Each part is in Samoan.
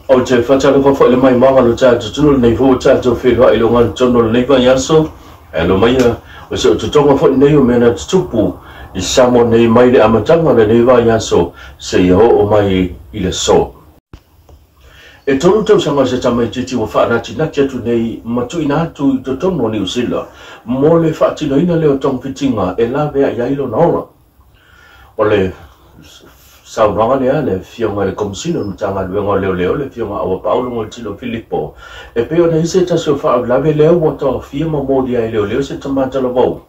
Ou te faatalofa foi i le maimoaga o lo tatou atunuu i lenei foi ua tatou feiloai i le ogatotonu o lenei vaiaso. E alo maia o se ototoga foi lenei o mea na tutupu i Samoa nei mai le amataga o lenei vaiaso seia oo mai i le aso. E 3 tausaga se tamaitiiti ua faanatinati atu nei ma tuuina atu i totonu o Niu Sila mo le faatinoina lea o togafitiga e laveai ai lona ola. O le saunoaga lea a le Afioga i le Komesina o le Matagaluega o Leoleo, le Afioga Aua Paolo Golitino Filipo, e pei ona i ai se tasi o faalavelave lea ua taofia ma molia ai e leoleo se tama talavou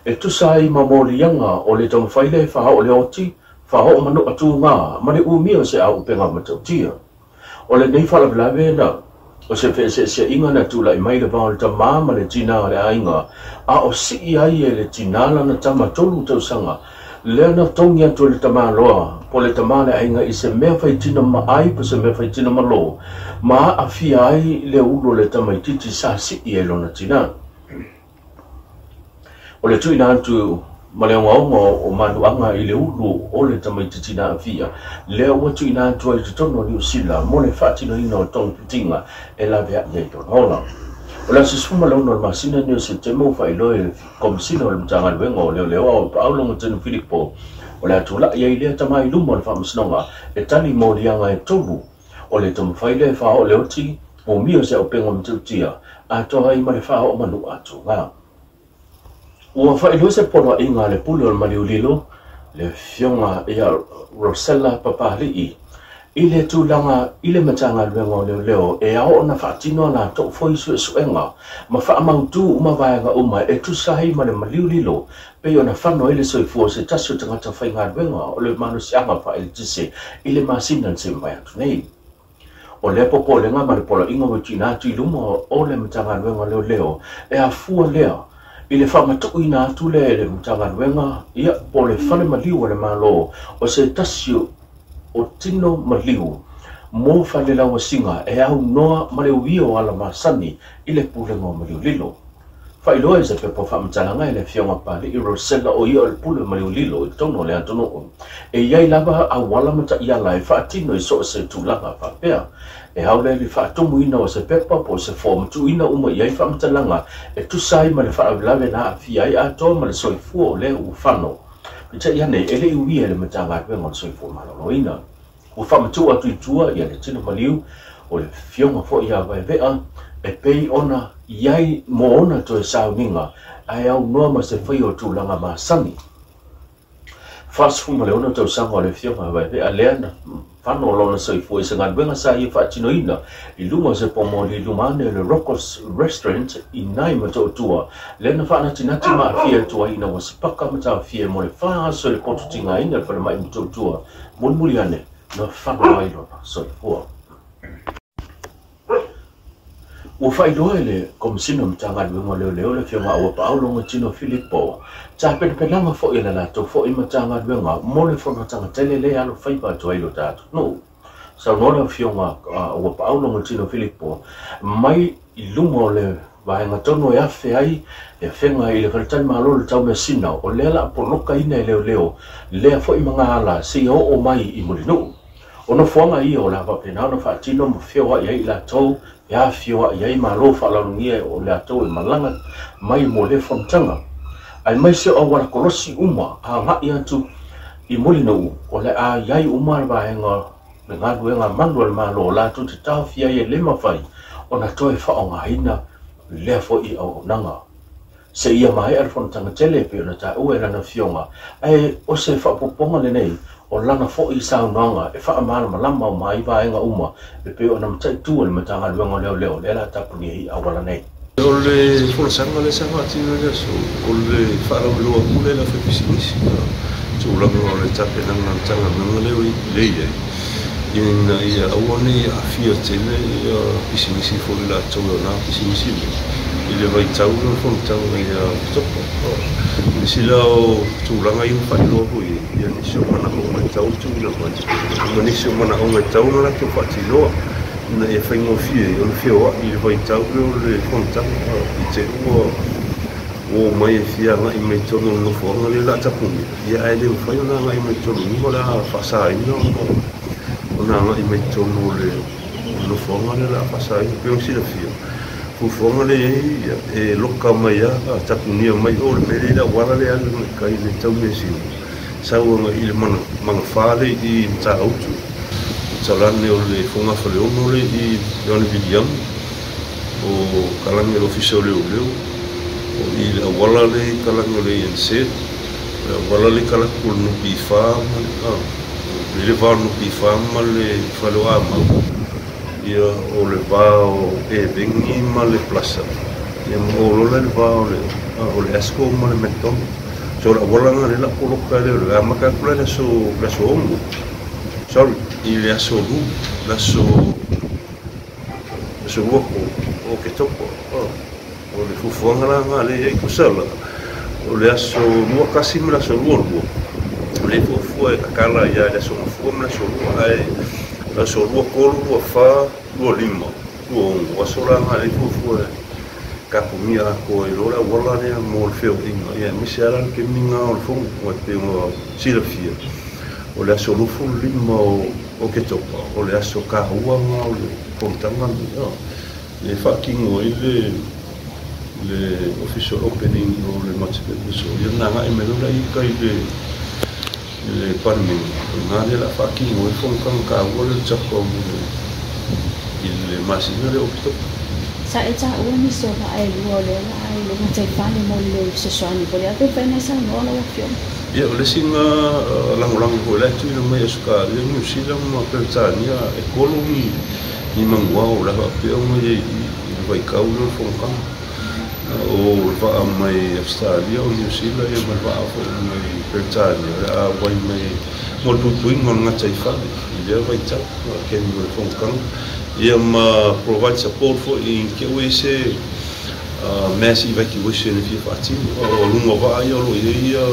e tusa ai ma moliaga o le taumafai lea e faaoo le oti, faaoo manu'a tugā ma le umia o se auupega matautia. O lenei faalavelave na o se feeseeseaiga na tulai mai le va o le tamā ma le tinā o le aiga, a o sii ai e le tinā lana tama 3 tausaga, lea na togi atu e le tamāloa po o le tamā o le aiga i se mea faitino ma ai po o se mea faitino ma lō, ma aafia ai le ulu o le tamaitiiti sa sii e lona tinā. O le tuuina atu ma le ogaoga o manuaga i le ulu o le tamaitiiti na aafia, lea ua tuuina atu ai i totonu o Niu Sila mo le faatinoina o togafitiga e laveai ai lona ola. O le aso 16 o le masina nei o Setema ua faailoa e le Komesina o le Matagaluega o Leoleo Aua Paolo Gatenu Filipo o le a tulai ai lea tama i luma o le faamasinoga e tali moliaga e 3 o le taumafai lea e faaoo le oti umia o se auupega matautia atoa ai ma le faaoo manu'a tugā. Ua faailoa se poloaiga a le pule o le Maliulilo, le Afioga ia Rosella Papali'i, i le tulaga i le Matagaluega o Leoleo e ao ona faatino a latou foi suesuega ma faamautū uma vaega uma e tusa ai ma le maliulilo pei ona fano ai le soifua o se tasi o tagata faigaluega o le malosiaga faaeletise i le masina na se mavae atu nei. O lea popolega ma le poloaiga ua tuuina atu i luma o le Matagaluega o Leoleo e afua lea i le faamatuuina atu lea e le Matagaluega ia po o le fale maliu o le Malo o se tasi o tino maliu mo fale lauasiga e aunoa ma le uia o ala masani i le pulega o Maliulilo. Faailoa i se pepa faamatalaga e le Afioga Papali'i Rosella o ia o le pule o Maliulilo i totonu o le atunuu. E i ai lava auala ma taiala e faatino i so o se tulaga faapea. E ao lea i le faatumuina o se pepa po o se form tuuina uma i ai faamatalaga e tusa ai ma le faalavelave na aafia ai atoa ma le soifua o lea ua fano. Peitai ane, e le i uia e le Matagaluega o le Soifua Maloloina. Ua faamatuu atu i tua ia le tino maliu o le Afioga foi ia Vaevea e pei ona i ai mo ona toe sauniga ae aunoa ma se faia o tulaga masani. 46 tausaga o le Afioga ia Vaevea lea na fano lona soifua i se galuega sa ia faatinoina i luga o se pomoli i luma ane o le Rocco's Restaurant i nai Motootua lea na faanatinati ma aafia atu ai ina ua sipaka ma taofia mo le 4 aso i le potu tigaina i le falemai Motootua mulimuli ane na fano ai lona soifua. Ua faailoa e le Komesina o Matagaluega o Leoleo le Afioga Aua Paolo Gatino Filipo tapenapenaga foi e le latou foi Matagaluega mo le fonotaga tele lea alofaiva atu ai lo tatou atunuu. Saunoa le Afioga Aua Paolo Gatino Filipo mai i luma o le vaega tonu e afe ai le afega i le faletalimalo o le Taumeasina o lea la polokaina e leoleo lea foi magaala seia oo mai i Mulinuu. O nofoaga ia o le a faapena ona faatino ma feoai ai i latou e afioai ai malo faalaulugia o latou e malaga mai mo lea fonotaga. Aemaise o auala kolosi uma agai atu i Mulinuu o le a i ai uma le vaega le galuega malu a le Malo o latou te taofia ai e le mafai ona toe faaaogaina lea foi auaunaga. Seia maea le fonotaga tele e pei ona taua e lana afioga, ae o se faaopoopoga lenei o lana foi saunoaga e faamalamalama uma ai vaega uma e pei ona mataitu e le Matagaluega o Leoleo lea la tapunia i auala nei. O le folasaga lea sa faatino i le aso, o le faalauiloa atu lea i le aufaipisinisi tulaga o le tapenaga a le Matagaluega lea i ai, ina ia aua ne i aafia tele pisinisi foi i latou e ona pisinisi nei i le vaitau lea o le fonotaga ia Oketopa. Nisi la o tulaga ia na faailoa foi i ai, ia nisi o manaoga e tatau ona tuuina mai, ma nisi o manaoga e tatau ona latou faatinoa ina ia faigofie ai ona feoai i le vaitau lea o le fonotaga i te i ua omai e fia agai mai totonu o le nofoaga lea o le a tapunia, ia ae le mafai ona agai mai totonu i o le a faasaina ona agai mai totonu o le O le nofoaga lea o le a faasaina pei ona silafia fuafuaga lea i ai e loka mai lava tapunia mai o le mea lea i le auala lea e alu agai i tai i le Taumeasina sau agai i le Magafa lea i Matautu o talane o le Fogafaleono lea i Ioane Viliamu o kalage o le Ofisa o Leoleo o i le auala lea i kalage o le ANZ o le auala lea i kalaku o le NPF ma le le va o le NPF ma le fale o Amau ia o le va o Eveni ma le Plaza ia ma o lola le va o le Asco ma le McDonald. So le auala lena lea la poloka le o le amata atu la i le aso 6, sorry, i le aso 2, le aso 2 o Oketopa. O le fuafuaga la lena lea i ai tusa la o le aso 21 ma le aso 22 o lea fuafua e tatala ia le aso Gafua ma le aso 2, ae le aso 23, 24, 25, 26 aso la lena lea fuafua e tapunia atoa i loa le auala lea mo le feoaiga ia aemaise lava la le taimi lena o le fono aua e pei ona silafia o le aso 25 o Oketopa o le aso taua lena o le fonotaga lenei e faatino ai le official opening o le Multipurpose ia na agai mai loa la i uta i le Palemene o lena lea o le a faatino ai le fonotaga taua lea o le CHOGM i le masina lea o Oketopa. Sa e taua nisi o vaa e lua o lea la i le gataifale mo le fesoasoani foi lea pe mafai ona e saunoa lau Afioga. Ia o le isi lena lagolago foi la e tuuina mai e Ausetalia, Niu Sila ma Peretania e 3 ni manuao o le a faapea ona i ai i le vaitau lea o le fonotaga. O le vaa mai Ausetalia o Niu Sila ia ma le vaa foi mai Peretania o le a auai mai mo le puipuiga o le gataifale i lea vaitau taimi o le fonotaga ia ma provide support foi i te i ua i ai se mass evacuation e fia faatino. O luga o vaa ia o lo o i ai ia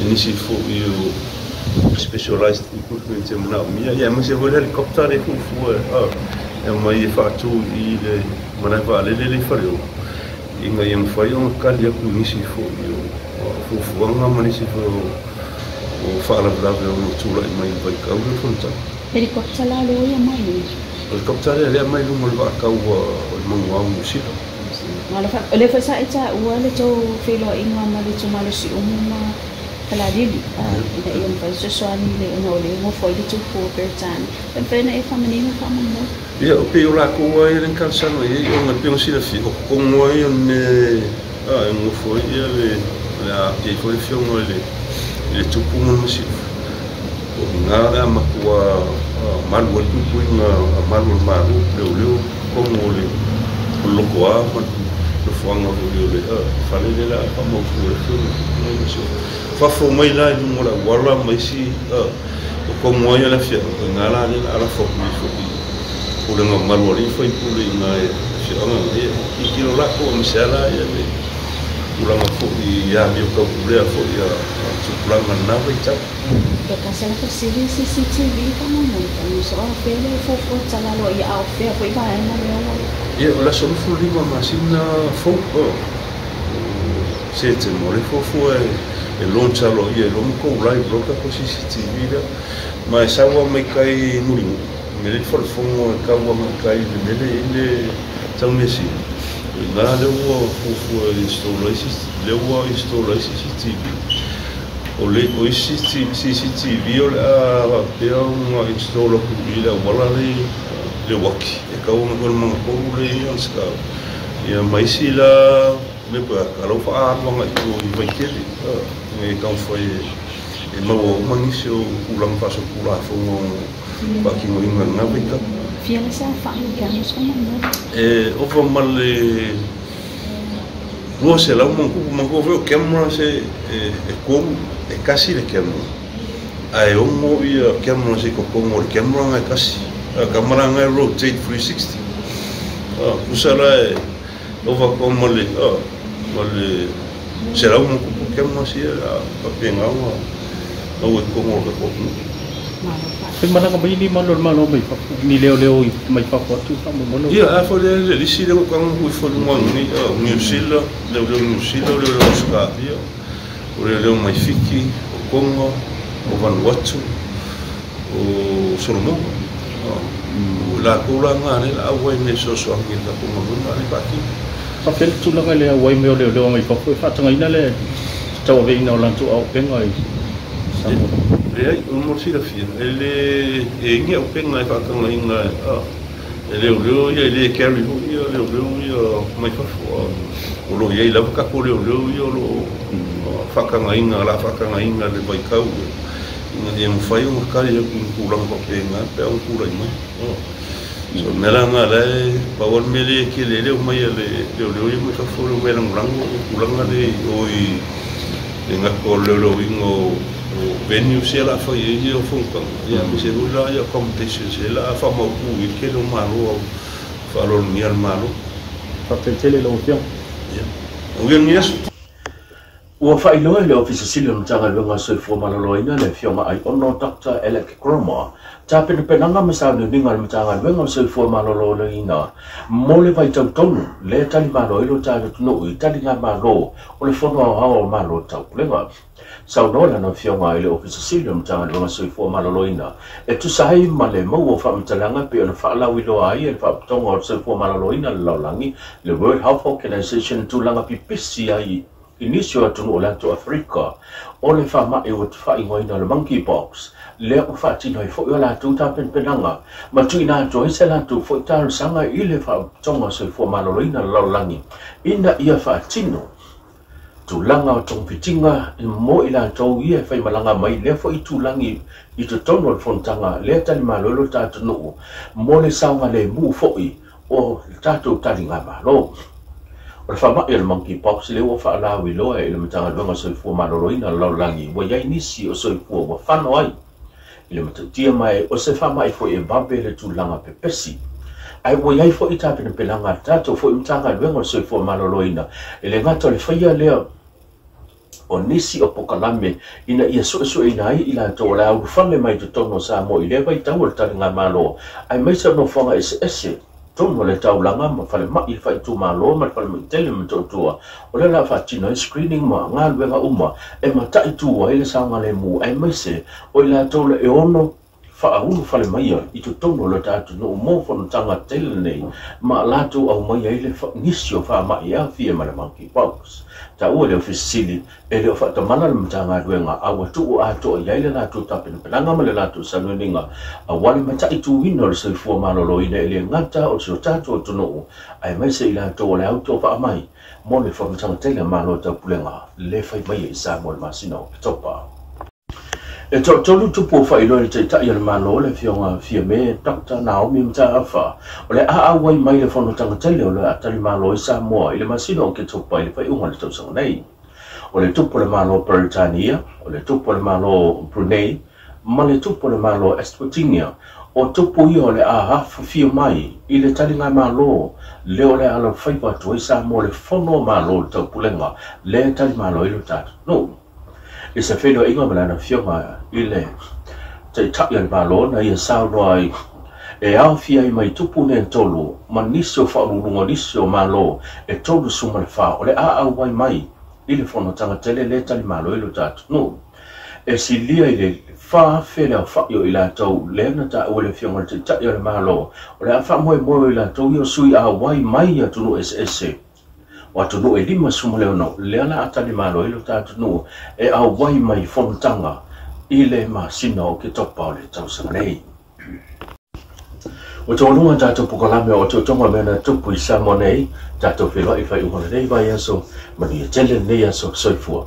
nisi foi o specialized equipment e manaomia ia aemaise foi le helicopter lea e fuafua e aumai e faatu i le malae vaalele lea i Faleolo ina ia mafai ona tali atu i nisi foi o fuafuaga ma nisi foi o faalavelave o tulai mai i le vaitau lea o le fonotaga. Helicopter la lea ua ia mai nei? Helicopter lea lea mai luga o le vaatau o le manuao Niu Sila. O lea foi sa e taua le tou feiloaiga ma le itumalo Siumu ma Falealili ina ia mafai fesoasoani le ona o lea e nofo ai le tupu o Peretania. Pe mafai ona e faamanino faamolemole? Ia o pei o latou ai le talosaga i ai ona e pei ona silafia o totonu ai o le mea e nofo ai ia le a aafia ai foi le afioga i le tupu ma le masiofo. O i ina le a matua malu ai le puipuiga a malu o le Malo, leoleo, totonu o le lotoa ma le nofoaga foi o le fale lea o le a faamautu ai le afioga i le tupu ma le masiofo. Fafo mai la i luga o le auala ma isi o totonu ai o le afioaga, o i ina la lea o le a lafo atu ai foi pulega mamalu a alii ma faipule i ina e afioaga ia tilotilo latou aemaise lava la ia le tulaga foi i amio taupulea foi a tupulaga i lena vaitau. Pe tasi ala fesili CCTV faamolemole tago so o afea le fuafua talaloa ia a o fea foi vaega lea ua Ia o le aso 25 masina fou o Setema o le fuafua e launch aloaia i loa ma go live loa le tatou CCTV lea ma e sau lava mai tai Mulinuu me le falefono e tau agai tai i le mea lea e i ai le Taumeasina o i ina lea ua fuafua e install ai lea ua install ai CCTV. O le o isi CCTV o le a faapea ona install atu i le auala lea i le uaki e tau agai o le Magatolu lea i Anascar ia ma isi la mea pe ata la ua faaalu agai i o i Vaitele ina ia taumafai e maua uma nisi o tulaga faasolitulafono faatinoina i lena vaitau. Fia la se aofai o cameras faamolemole? E ova ma le 200 ma ona tupu manatua foi o cameras e 3, e tasi le camera ae 6 ia cameras i totonu o le camera lena e tasi. A camera lena e rotate 360. Tusa la e ova atu ma le 100 ma ona tupu cameras ia a faapena ona maua i totonu o le tatou atunuu. Pe malaga mai ni malu o le Malo mai fafo, ni leoleo mai fafo atu faamolemole. Ia a foi lea le lisi lea ua tago atu ifo i luga nei, o Niu Sila, leoleo Niu Sila, o leoleo Ausetalia, o leoleo mai Fiti, o Tonga, o Vanuatu, o Solomona. O latou la lena lea o le a auai mai e fesoasoani i le tatou galuega a o le i faatino. Faapefea le tulaga i le auai mai o leoleo mai fafo e faatagaina le tauaveina o latou auupega i Samoa? Leai, mo le silafia, e le i ai ni auupega e faatagaina e leoleo ia, e le carry foi ia leoleo ia mai fafo. O lo o i ai lava tatou leoleo ia o lo o faatagaina, o le a faatagaina i le vaitau lea, ina ia mafai ona tali atu i ni tulaga faapena pe a ona tulai mai. So, o le mea la lena, o la e pau lava le mea lea e tele ai le omai a le leoleo ia mai fafo, le omai e lagolago le tulaga lea i o i le gata o le leoleoina o venues ia o le a fai ai ia fonotaga, ia aemaise foi la ia accommodations ia o le a faamautu i ai le tele o malo faaaloalogia a le Malo. Faafetai tele i lau Afioga. Ia, manuia lenei aso. Ua faailoa e le Ofisa Sili o le Matagaluega o Soifua Maloloina le Afioga Aiono Doctor Alec Gromer tapenapenaga ma sauniuniga a le Matagaluega o Soifua Maloloina mo le vaitau tonu lea tali malo ai lo tatou atunuu i taligamalo o le Fono Aoao o Malo o le Taupulega. Saunoa lana Afioga i le Ofisa Sili o le Matagaluega o Soifua Maloloina e tusa ai ma le maua o faamatalaga e pei ona faalauiloa ai e le Faalapotopotoga o le Soifua Maloloina le Lalolagi, le World Health Organization, tulaga pipisi ai i nisi o atunuu o le atu Aferika o le faama'i ua faaigoaina o le monkeypox, lea ua faatino ai foi o latou tapenapenaga ma tuuina atu ai se latou foi talosaga i le Faalapotopotoga o Soifua Maloloina le Lalolagi ina ia faatino tulaga o togafitiga mo i latou ia e faimalaga mai lea foi itulagi i totonu o le fonotaga lea talimalo ai lo tatou atunuu mo le saogalemu foi o le tatou taligamalo. O le faama'i o le monkeypox lea ua faalauiloa e le Matagaluega o Soifua Maloloina le Lalolagi ua i ai nisi o soifua ua fano ai i le matautia mai o se faama'i foi e vave le tulaga pepesi. Ae ua i ai foi tapenapenaga a le tatou foi Matagaluega o le Soifua Maloloina e le gata o le faia lea o nisi o pokalame ina ia suesueina ai i latou o le a ulufale mai i totonu o Samoa i lea vaitau o le taligamalo, aemaise o nofoaga eseese totonu o le taulaga ma falemai faaitumalo ma le falemai tele ma Motootua, o lea o le a faatino ai screening ma galuega uma e mataitu ai le saogalemu, aemaise o i latou e ono faaulufale mai i totonu o le tatou atunuu mo fonotaga tele nei ma latou aumai ai le nisi o faama'i e aofia ma le monkeypox. Taua le Ofisa Sili e le o faatamala le Matagaluega a ua tuu atoa i ai le latou tapenapenaga ma le latou sauniuniga aua le mataituina o le soifua maloloina e le gata o si o tatou atunuu aemaise i latou o le autovaa mai mo le fonotaga tele a Malo o Taupulega le fai mai i Samoa i le masina o Oketopa. E toatolu tupu o faailoa i le Taitai o le Malo, le Afioga Fiame Dr. Naomi Mataafa, o le a auai mai le fonotaga tele o le a talimalo i Samoa i le masina o Oketopa i le faaiuga o le tausaga nei. O le tupu o le Malo Peretania, o le tupu o le Malo Brunei, ma le tupu o le Malo Eswatini, o tupu ia o le a afifio mai i le taligamalo lea o le a alofaiva atu ai Samoa i le Fono o Malo o le Taupulega lea e talimalo ai lo tatou atunuu. I se feiloaiga ma lana Afioga i le Taitai o le Malo na ia saunoa ai e aofia ai mai tupu nei e tolu ma nisi o faauluuluga o nisi o Malo e 34 o le a auai mai i le fonotaga tele lea e talimalo ai lo tatou atunuu. E silia i le 4,000 le aofai o i latou lea na taua e le Afioga i le Taitai o le Malo o le a faamoemoe o i latou ia o sui auai mai i atunuu eseese o atunuu e 56 lea o le a talimalo ai lo tatou atunuu e auai mai fonotaga i le masina o Oketopa o le tausaga nei. Ua taualuga tatou pokalame o otootoga o mea na tupu i Samoa nei, tatou feiloai i le faaiuga o lenei vaiaso, manuia tele lenei aso, soifua.